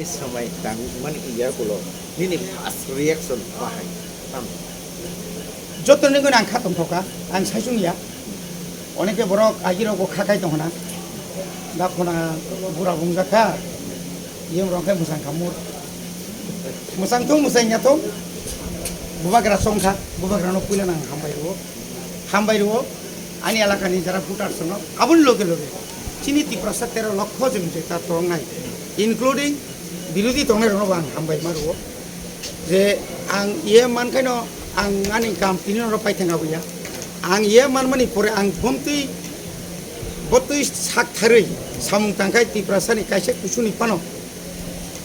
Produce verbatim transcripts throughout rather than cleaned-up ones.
Samai tang man iya kulo nini first reaction bahai tam. Joto ni guna ang kha tongthoka, ang saisung ya. Oneke borok agirok bo kha kai tongna. Da khona bura bungjakha. Yem rong kai musang khamur. Musang thung musang ya thung. Bubagra songkha, bubagra no puila nang hambai ruo. Hambai ruo. Ani elakani jara voter sono aboni loge loge chini Tiprasa tero lokho jeng jeta tongnai, including birodhi tongnai rokno bo ang hambai ma ruo. Je ang iye mankhaino ang ani kam tini no pai thang abuya. Ang iye manmani pore ang bomtwi botwi sak tharwi samung tangkhai Tiprasani kaisa kusuni pano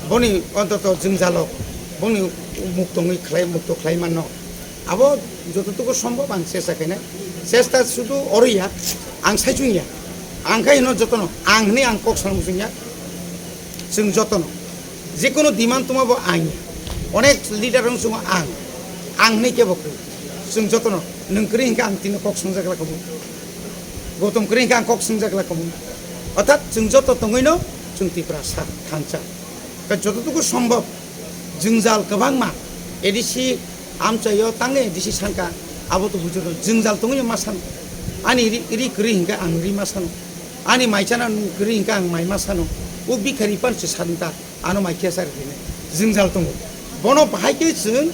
boni ontoto jwngjalok boni muk tongwi khlai mukto khlai manno. Abo jototuku sombhob ang chesta khainai. Chesta sudu oro ya, ang saichung ya. Ang khai hino jotono, ang hwnwi ang kok sana muchung ya. Chwng jotono. Jekono demand tongma bo ang ya. Onek leader rong chungo ang. Ang hwnwi kebo kwrwi. Chwng jotono. Nwng kwrwi hinkhe ang tino kok swngjak la kabo. Gautam kwrwi hinkhe ang kok swngjak la kabo. Orthat chwng joto tongwino chwng Tiprasa thansa. Khe jototuku sombhob jwngjal kwbangma A D C amchaio tangwi A D C sanka, abo to bujuro jwngjal tongwi ma sano. Ani ri, ri kwrwi hinkhe ang ri ma sano. Ani mai chana kwrwi hinkhe ang mai ma sano. O bikhari pan se santa, ano mai khe sar rine. Jwngjal tongo. Bono bahai khe chwng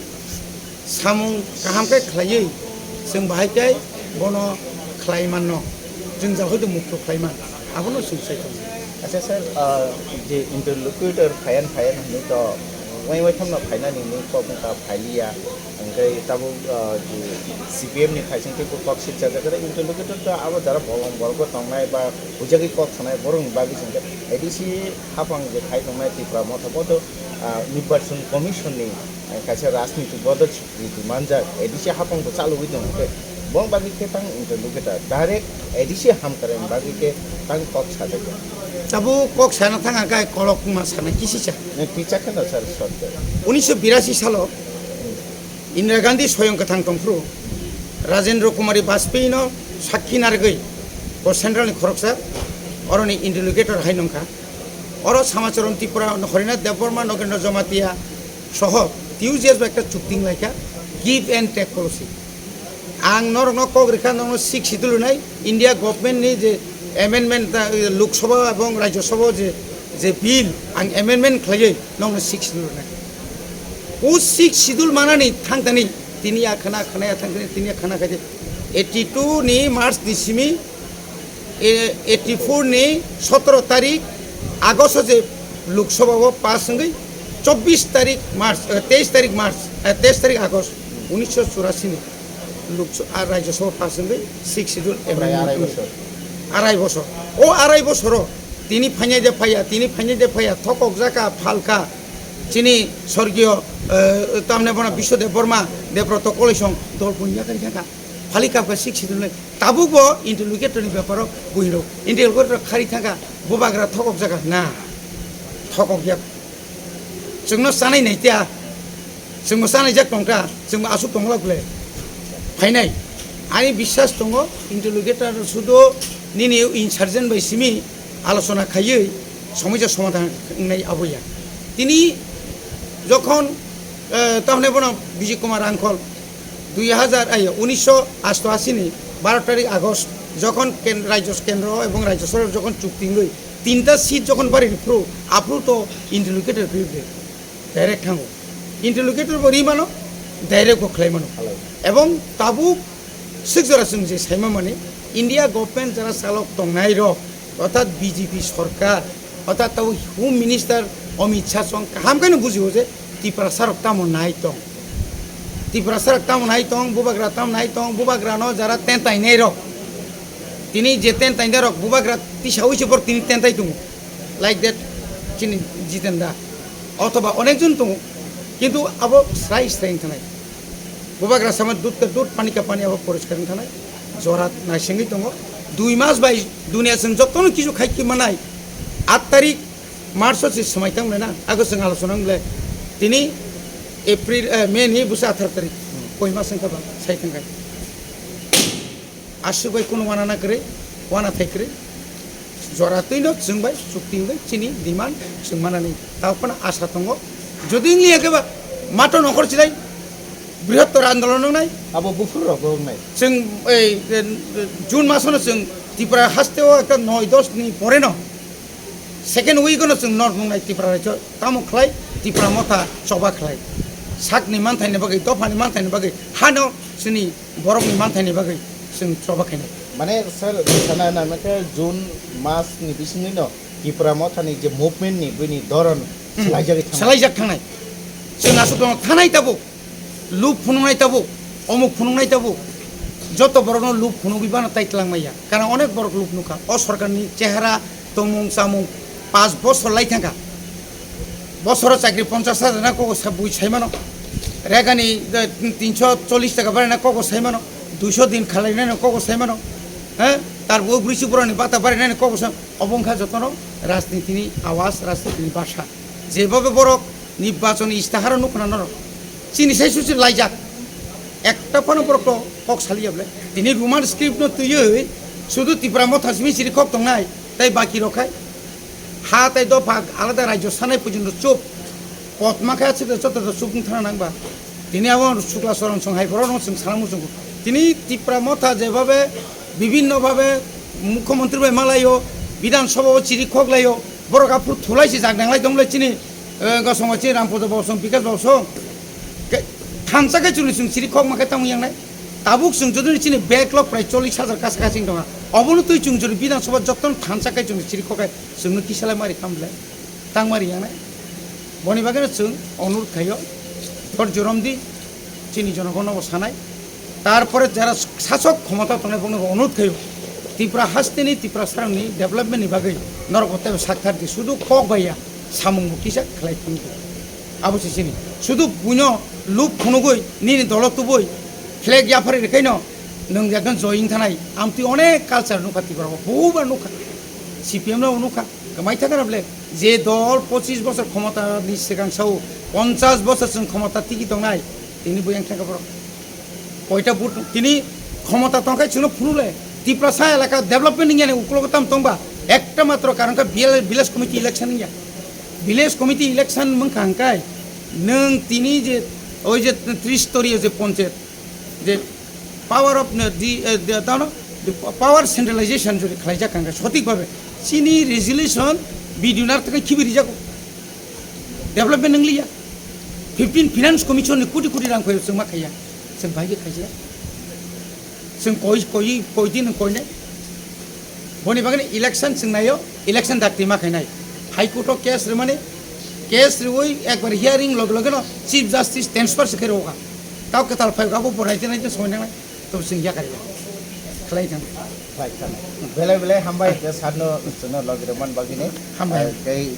samung kaham khe khlaiwi, chwng bahai khe bono khlai manno. Jwngjal hoito mukto khlai man. Abono chwng sai tongo. Acha sir, ah, je interlocutor phayan phayan hinwi to wai wai thamno phainani hinwi kok wngkha phailiya. Hingke tabuk, ah, je C P M ni phaising tei kok sitjak jak interlocutor to abo jara bolong borok tongnai ba bujagwi kok sanai borokni bagwi singkhe A D C hapang je khai tongnai Tipra Motha boto, ah, Nirbachon Commission ni, ah, kaisa rajnitik bodol Riti manjak A D C hapang bo chalugwi tongo khe, bong bagwi khe tang interlocutor direct A D C hamkrai bagwi khe tang kok sajak ya. Tabuk kok sana thang ang kai kolok ma sana kisi cha. Ne picha khe no sar sot. Unisho birasi salo Indira Gandhi soyong kwthang tongphru Rajendra Kumari Bajpayee no sakhi nargwi bo central ni khoroksa oroni interlocutor hai nongkha. Oro Samacharan Tripura Harinath Debbarma, Nagendra Jamatia soho T U J S bai ekta chukti wnglaikha, give and take policy. Ang norokno kok rikha, norokno six schedule rwnai, India government ni je amendment, ah, Lok Sabha ebong Rajya Sabha je, je bill ang amendment khlaiwi norokno six schedule rwnai. O six schedule manani thangtani tini ya khana, khana ya thangtani tini ya khana khaide eighty two ni March ni simi e, eighty four ni sotoro tarik August o je Lok Sabha o pass wngwi chobbish tarik March, eh, teish tarik March, eh, teish tarik August unisho churasi ni Lok Sa-, ah, Rajya Sabha pass wngwi six schedule Prai amendment arai wngwi. Bosor. Arai bosor. O arai bosoro tini phainai de phaiya, tini phainai de phaiya, thokok jaka phalka chini sorgiyo, eh, tamne bono Biswadev Borma, Debroto Kolaisong dol bunya kari jaka. Phali kapka six schedule nai. Tabuk bo interlocutor ni beparo buino. Interlocutor khari thangkha, bubagra thokok jaga na. Thokok ya. Chwngno sanai nai tia. Chwngno sanai jak tongkha. Chwngno asuk tongla kule. Phainai. Ani biswas tongo, interlocutor sudo nini insurgent bai simi alochona khaiwi somosa somadhan wngnai aboya. Tini jokhon, eh, tamne bono Bijay Kumar Rangkhol dui hajar, ai, unisho asto asi ni baro tarik August jokhon ken-, rajyo kendro ebong rajyo sorkar jokhon chukti wngwi tinta seat jokhon bari phuru aphuru to interlocutor khe direct thango. Interlocutor bo ri mano, direct bo khlai mano. Ebong tabuk sik jora chwng je saima mani India government jara chalok tongnai rok, orthat B J P sorkar, orthat tabuk Home Minister Amit Shah chwng kaham khe no bujio je Tiprasa rok tamo nai tong. Tiprasa rok tamo nai tong, bubagra tamo nai tong, bubagra no jara tentai nai rok. Tini je tentai nai rok, bubagra tisawi se borok tini tentai tongo. Like that, chini Jiten da. Othoba onek jon tongo. Kintu abo srai srai wng thanai. Bubagra sama dud ka dud, pani ka pani abo poriskar wng thanai. Jora naisingwi tongo. Dui mas bai dunia chwng jotono kisu khai ki manai. Aat tarik March o se swmai tang le na, August chwng alochona wng le. Tini April, eh, May ni busa atharo tarik. Koi mas wng kha ba, sai thang khai. Aswk bai kunu wana na kwrwi, wana thai kwrwi. Jora twino chwng bai chukti wngwi chini demand chwng manani tamo phano asa tongo. Jodi wngya khe ba mato nongkhor chilai brihottor andolon wngnai. Abo buphuru rok wngnai. Chwng ei, e, June masono chwng Tripura hasteo ekta noi dos ni poreno second week ono chwng north wngnai Tripura raijo. Tamo khlai Tripura motha choba khlai. Sakni manthaini bagwi, dophani manthaini bagwi, hano chini borokni manthaini bagwi chwng choba khainai. Mane sir, sana na mekhe June mas ni bisingwino Tripura mothani je movement ni buini doron Hmm. swlaijagwi thangna. Swlaijak thangnai. Chwng aswk tongno thanai tabuk. Lub phunuknai tabuk, omuk phunuknai tabuk, joto borokno lub phunugwi bano tai twlang maya. Karon onek borok lub nukha. O sorkarni chehara, tongmung, chamung, panch bosor lai thangkha. Bosoro chakri ponchash hajar na kogo sa bui sai mano. Regani, eh, tinsho chollish taka barina kogo sai mano. Duisho din khalainani kogo sai mano. He? Tarbo brisi boroni bata barinani kogo sai. Obo wngkha jotono rajnitini awas, rajnitini basa. Jebhabe borok nirbachon istaharo nukna norok. Chini sai susi laijak. Ekta phano borok to kok saliya bole. Tini Roman script no twiwi sudu Tipra motha simi siri kok tongnai. Tai baki rok khai. Ha tai dopha alada rajyo sanai pujunto chup. Potma khe achhe to joto to chup thana nangba. Tini abo Sukla Charan song hai borok no chwng sana muchungo. Tini Tipra motha jebhabe bibhinno bhabe mukhyamantri bai malaio, bidhan sabha o chiri kok laio, borok aphuru thulai se jak nanglai tong le chini, eh, gosongo chini Rampada Babu song, Bikash Babu song. Ke-, thansa khe chwngno chwng chiri kok ma khe tamo yangnai. Tabuk chwng jodi chini backlog prai chollish hajar kasa kasa wng tongha. Obono twi chwng jodi bidhan sabha jotono thansa khe chwngno chiri kok khe chwngno kisa lai mari khamle. Tangmari yangnai. Boni bagwino chwng onurod khaio, dhorjo romdi, chini jonogonno bo sanai. Tarpore jara sasok khomota tongnai bokno bo onurod khaio, Tripura hasteni, Tripura sarangni development ni bagwi norok bo teibo sak thar di, sudu kok bai ya, samung bo kisa khlai thangdi. Abo se chini. Sudu buino lub phunugwi, nini dolo tubui, flag yaphari rwkhaino, nwng ekdom join thanai. Amtwi onek culture nukha Tripura o, bubar nukha. C P M no nukha. Kwmai thangkha na bole, je dol pochis bosor khomota ni swkang sao, ponchash bosor chwng khomota tigi tongnai, tini bo yang thangkha borok. Koita but tini khomota tongkhai chwngno phunule, Tiprasa elaka development wngya ni uklogo tam tongba, ekta matro karon kha B L, village committee election wngya. Village committee election wngkha hwnkhe, nwng tini je, oi je tris storiyo je ponchayat, je power of the, the, the, the, the power centralization jodi khlaijak hwnkhe sothik bhabe chini resolution B D O ni arthe khibi rijago, development wngliya. Fifteen finance commission ni koti koti rang phaio chwng ma khaiya, chwng bai khe khaijak, chwng koi koi koi din koi nai. Boni bagwi election chwng naio, election dakti ma khainai. High Court o case rwmani, case rwui ekbar hearing loge loge no Chief Justice transfer se khairokha. Tao kwtal phai abo bo naite naite soi nangnai. To chwng yakar ya. Khlai thang. Khlai thang. Belai belai hambai ke sarno chwngno loge rwman bagwini. Hambai. Eh, tei